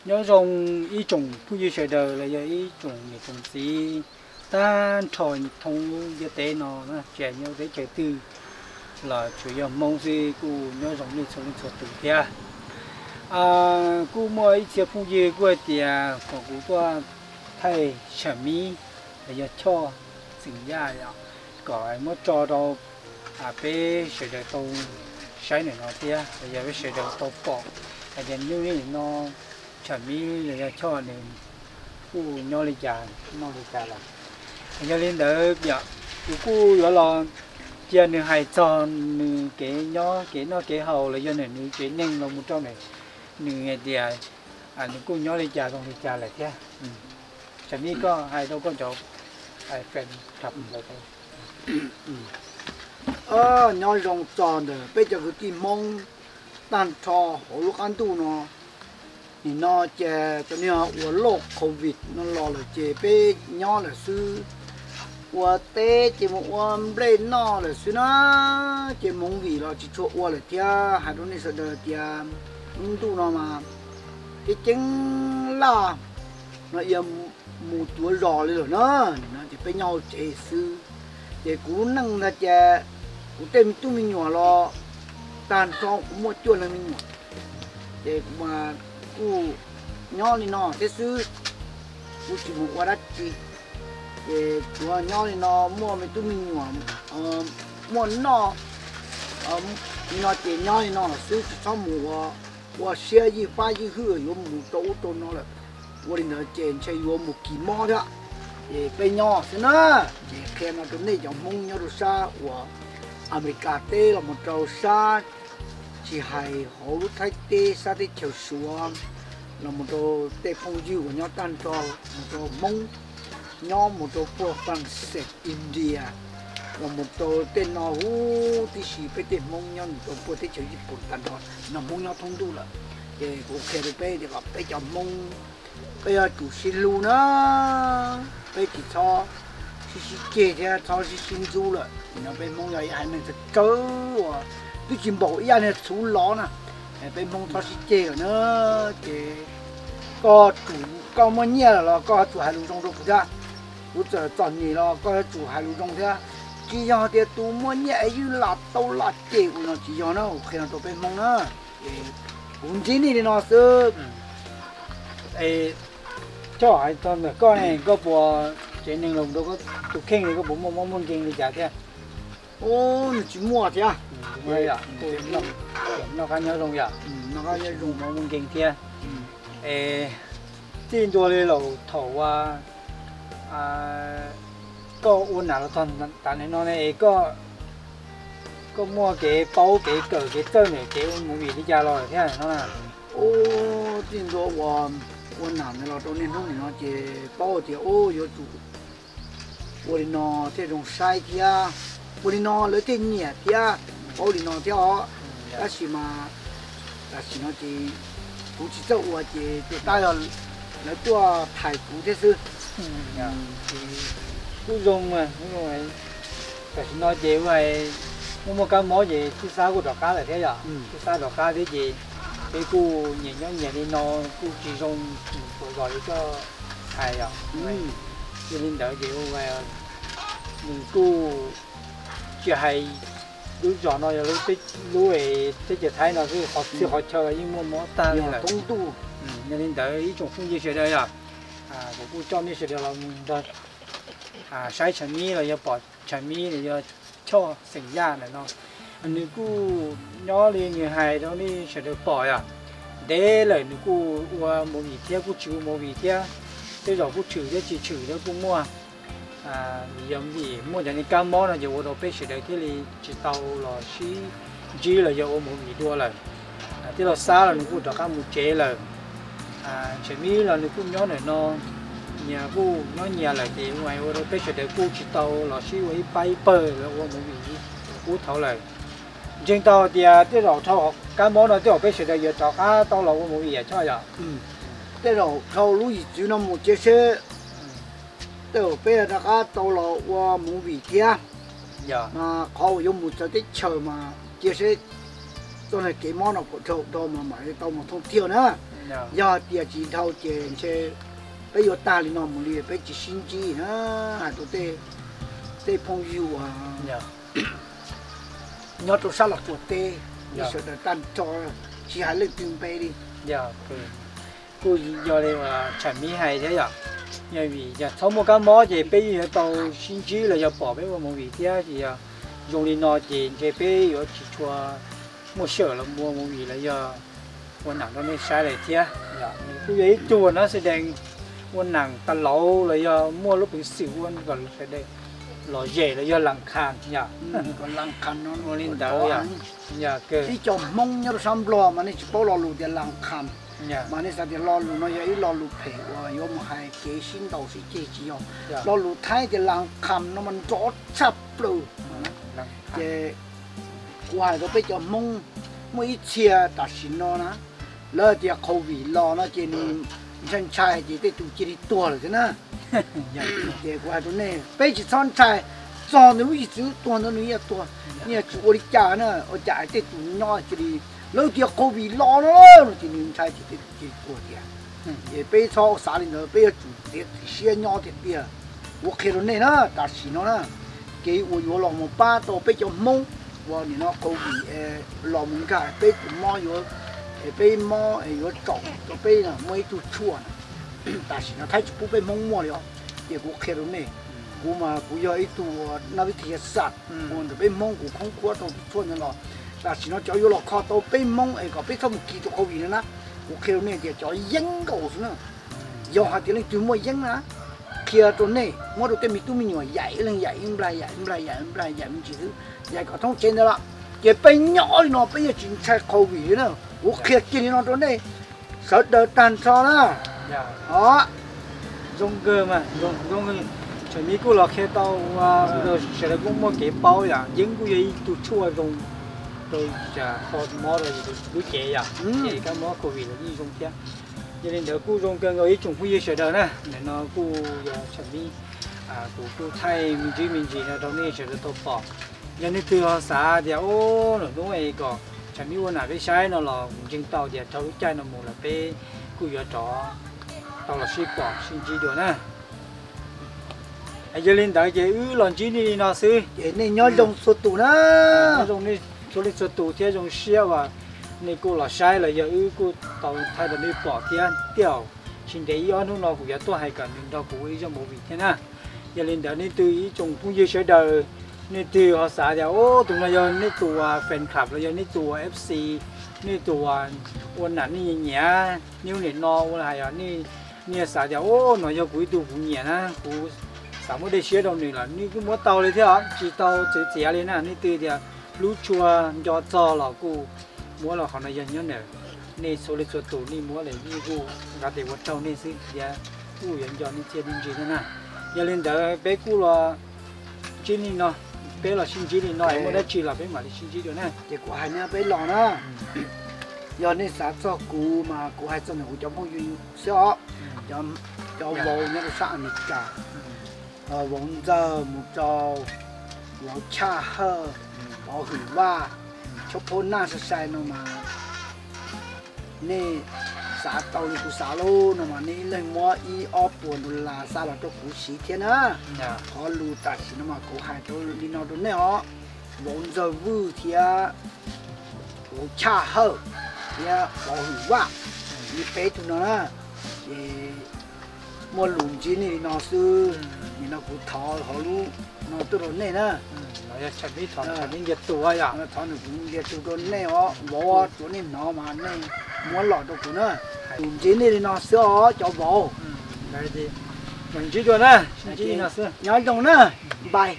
Nyob zoo ib tsoom phooj ywg sawv daws los yog ib tsoom niam tsoom txiv tag nrho thoob ntiaj teb no, tsis hais nyob teb chaws twg los tsuas yog Hmoob xwb kuj nyob zoo nej txhua leej txhua tus thiab. Kuj muaj ib txhia phooj ywg kuj hais tias kom kuv tuaj thaij Tshav Mib los yog Choj xeem Yaj kom muab tso rau peb sawv daws tau saib ntawm no thiab los yog peb sawv daws tau pom hais tias nyob li no Tshav Mib los yog Choj nws kuj nyob li cas noj li cas lawm. Yog li ntawd kuv kuj yuav los cia nws hais txog nws kev nyob kev noj kev haus los yog nws tsev neeg los mus rau nws hais tias nws kuj nyob li cas zoo li cas lawm thiab. Tshav Mib, koj hais rau koj cov fans tham lawm. Nyob zoo txog ntawm peb cov kwv tij Hmoob tag nrho hauv lub qab ntuj no. Nim no ces cov niag ua loj covid no los lawm ces peb nyob lawm xwb. Ua teb ces mus ua nplej noj lawm xwb na, ces movie los tsis tshua ua lawm thiab. Hais rau nej sawv daws tias lub ntuj no mas ceeb ceeb laj no, mus tuav zos li lawm na. Nim no ces peb nyob hauv tsev xwb, ces kuv lub neej ntag ces kuv tej me tub me nyuam los tag nrho kuv muaj cuaj leeg me nyuam, ces kuv mas kuj nyob li no thiab xwb, kuv tsis mus ua dab tsi. Ces tsuas nyob li no muaj me tub me nyuam muaj noj li no ces nyob li no xwb, tsis txhob mus ua siab ywj fab ywj hwj yuav mus rau ub rau no lawm. Ua li ntawd ces ntshe yuav mus kis mob thiab. Ces peb nyob xwb na, ces qhia no rau nej cov Hmoob nyob rau sab uas Amelikas teb los mus rau sab, tsis hais hauv lub Thaib teb sab teb chaws Suav, los mus rau tej phooj ywg uas nyob tag nrho, mus rau Hmoob nyob mus rau puag Fas Xes, India, los mus rau tej no huv tib si, peb tej Hmoob nyob mus rau puag teb chaws Yij Pooj tag nrho, no Hmoob nyob thoob ntuj lawm. Ces kuv qhia rau peb tias kom peb cov Hmoob peb yuav tsum sib hlub na, peb tsis txhob sib sib ceg thiab txhob sib sib ntxub lawm. Nim no peb Hmoob yog ib haiv neeg tsawg tsawg uas twb tsis npaum ib yam niag txhuv lov na, peb Hmoob txhob sib ceg lawm na. Ces koj tsum, koj muaj nyiaj lawm los koj yuav tsum hais lus zoo rau kuv thiab. Kuv txawm txom nyem los koj yuav tsum hais lus zoo thiab. Tsis yog tias tus muaj nyiaj es ywj lam tau lam cem kuv no tsis yog na, kuv qhia no rau peb Hmoob na. Kuv ntsib nej li no xwb. Choj, hais txog ntawm koj ne, koj puas tsev neeg los rau koj tus kheej li, koj puas muaj mob muaj nkeeg li cas thiab? Nws tsis muaj thiab. Noj qab nyob zoo yom? Noj qab nyob zoo, mob muaj nkeeg thiab. Es txij ntua li lawm thaum uas koj ua nam los txog tav nim no ne es koj muaj kev paub kev kawm kev txawj ntawm kev ua movie li cas los thiab no na? Txij ntua uas ua nam ntawd los rau niaj hnub nim no ces paub tias yuav tsum ua li no thiaj zoo saib thiab, ua li no lawv thiaj nyiam thiab, paub li no thiab os. Tab sis mas tam sim no ces kuv tsis txawj ua ces tus tab yog lawv tuaj thais kuv thiab xwb. Kuj zoo, tam sim no ces ua muaj muaj kab mob ces tub sab kuj rov qab lawm thiab yom, tub sab rov qab thiab ces peb kuj nyias nyob nyias li no kuj tsis zoo, tsis pom zoo li koj hais yom. Yog li ntawd ces ua nws kuj tsis hais lub zos no yog lub teb chaws Thaib no xwb, qhov txhia qhov chaw los yeej muaj mob tag li lawm. Yog li ntawd ib tsoom phooj ywg sawv daws yom, kuv kuj coj nej sawv daws los nrog saib Tshav Mib los yog pom Tshav Mib los yog Choj xeem Yaj ntawm no. Nws kuj nyob li nws hais rau nej sawv daws pom yom, ntev lawm nws kuj ua movie thiab kuj tsis ua movie thiab, tej zaum kuj tshwm thiab tsis tshwm thiab kuj muaj. Yog vim muaj cov niag kab mob no ces ua rau peb sawv daws thiaj li tsis tau los sib ntsib los yog ua movie dua lawm. Tij laug Xab los nws kuj rov qab mus tsev lawm. Tshav Mib los nws kuj nyob ntawm no, nyias kuj nyob nyias lawm ces ua rau peb sawv daws kuj tsis tau los sib ua ib pab ib pawg los ua movie ub thaud lawm. Ntseeg tau tias tej zaum dhau kab mob no tej zaum peb sawv daws yuav rov qab tau los ua movie yom Choj yom? Tej zaum dhau lub yim txwv no mus cia seb tej zaum peb rov qab tau los ua movie thiab. Mas qhov uas yuav mus txawv teb chaws mas cia seb Txoj kev mob no puas dhau dhau mas mam li tau mus thooj tiag na. Yog tias tsis dhau ces ntshe peb yuav tag li no mus li, peb tsis sib ntsib na. Hais rau tej phooj ywg uas nyob rau sab Los Tsuas teb, sawv daws tag nrho, tsis hais leej twg npe li. Kuj yog li uas Tsham Mib hais thiab yom, yog vim yog txhob muaj kab mob ces peb yeej yuav tau sib ntsib los yog pom peb ua movie thiab, ces yog zoo li no ces ntshe peb yuav tsis tshua muaj sij hawm los ua movie los yog ua nam rau nej saib lawm thiab. Kuj yog ib tug uas nab xe dees ua nam tas lauv los yog muaj lub peev xwm ua kom sawv daws lom zem los yog las khas yom. Ua li ntawd yom. Ib co Hmoob nyob rau sab Nplog mas nej tsis paub lo lus tias las khas, mas nej xav tias lo lus no yog ib lo lus phem uas yuav mus hais kev sib ntaus sib ceg, tsis yog. Lo lus Thaib tias las khas no mas nrov tshaj plaws. Ces kuv hais rau peb cov Hmoob, muaj ib txhia tam sim no na, lawv tias COVID los no ces nws ntshai ntshai ces tej tus cia li tuag lawm thiab na. Ces kuv hais rau nej, peb tsis txhob ntshai, txog nws lub yim txwv tuag ntawd nws yeej tuag, yeej tsis ua li cas na. Ua cas tej tus nyob cia li, lawv tias COVID los no no ces nws ntshai ces tej tus cia li tuag tiag. Ces peb txhob xav li ntawd, peb yuav tsum txiav txim siab nyob tiag tiag. Kuv qhia rau nej na, tam sim no na, kev uas yuav los mus pab tau peb cov Hmoob uas nim no COVID los mus nkag peb tus mob yuav, peb mob yuav tsaum rau peb muaj ib tug tshuaj na. Tam sim no Thaib tsis pub peb Hmoob muaj li os. Ces kuv qhia rau nej, kuv mas kuv yog ib tug uas nab vib thas xas uas ntawm peb Hmoob kuv khoob khuab tau tus tshuaj ntawd los. Tam sim no cov yuav los kho tau peb Hmoob es kom peb txhob mus kis tus COVID no na, kuv qhia rau nej tias cov yeeb nkaus xwb na. Yog hais tias leej twg muaj yeeb na, qhia rau nej, muab rau tej me tub me nyuam yaim, ib leeg yaim ib nplag, yaim ib nplag, yaim ib nplag, yaim me ntsis xwb, yaim kom thoob tsev ntawd lawm, ces peb nyob li no peb yeej tsis ntshai COVID li na. Kuv qhia kiag li no rau nej sawv daws tag nrho na. Zoo kawg mas, Tsham Mib kuj los qhia tau ua sawv daws kuj muaj kev paub yom. Yeeb kuj yog ib tug tshuaj zoo rau kho mob rau lub cev yom, ces kab mob COVID los yeej zoo thiab. Yog li ntawd kuj zoo kawg nkaus ib tsoom phooj ywg sawv daws na. Ntawm no kuj yog Tsham Mib, kuv kuj thaij me ntsis me ntsis no rau nej sawv daws tau pom. Yog leej twg ho xav tias ub, lwm hnub es kom Tsham Mib ua nam peb saib no los kuv ntseeg tau tias dhau lub caij no mus lawm peb kuj yuav rov tau los sib pom sib ntsib dua na. Yog li ntawd ces wb los ntsib nej li no xwb. Ces nej nyob zoo txhua tus na. Nyob zoo nej txhua leej txhua tus thiab zoo siab uas nej kuj los saib los yog wb kuj tau thaij rau nej pom thiab tiag. Tsis ntev ib ob hnub no kuv yuav tuaj hais kom nws nrog kuv ua ib zaj movie thiab na. Yog li ntawd nej tus ib tsoom phooj ywg sawv daws, nej twg ho xav tias ub, tus no yog nej tus uas fan club los yog nej tus uas F C, nej tus uas ua nam nej nyiam nyiam, nej ua nim no ua hais nej xav tias ub, no yog kuv ib tug kuv nyiam na, kuv xav muab dej siab rau nws los nej kuj muab tau li thiab os, tsis tau txwv txiav li na. Nej twg tias hlub tshua nco txog los kuj muab los, qhov no yog nyob ntawm nej txhua leej txhua tus, nej muab lawm nej kuj nqa tes ua tsaug nej xwb thiab kuj yuav nco nej txiaj nej ntsig thiab na. Yog li ntawd peb kuj los ntsib li no, peb los sib ntsib li no, muaj dab tsi los peb mam li sib ntsib dua na. Ces kuv hais no peb los na, yog nej xav txog kuv mas kuv hais txog ntawm kuv cov phooj ywg xwb os, cov vauv nyob rau sab Amelikas, vauv Ntxawg mus rau vauv Chaj Hawj, vauv Hwm Vaj, Choj Phab Naj sai sai no mas nej xav tau li kuv xav lauj no mas nej ib leeg muab ib ob puas dollar xa los rau kuv siv thiab na. Qhov lus tam sim no mas kuv hais rau li no rau nej os, vauv Ntxawg Vwj thiab vauv Chaj Hawj thiab vauv Hwm Vaj, li peb tug no na, ces muaj lus ntsib nej li no xwb. Nim no kuv thov hauv lub no tuaj rau nej na. Thov nws kuv ntias tus rau nej os, vauv, tsuav nej hnov mas nej muab los rau kuv na. Lus ntsib nej li no xwb os cov vauv. Ntsib dua na, nyob zoo na, npais.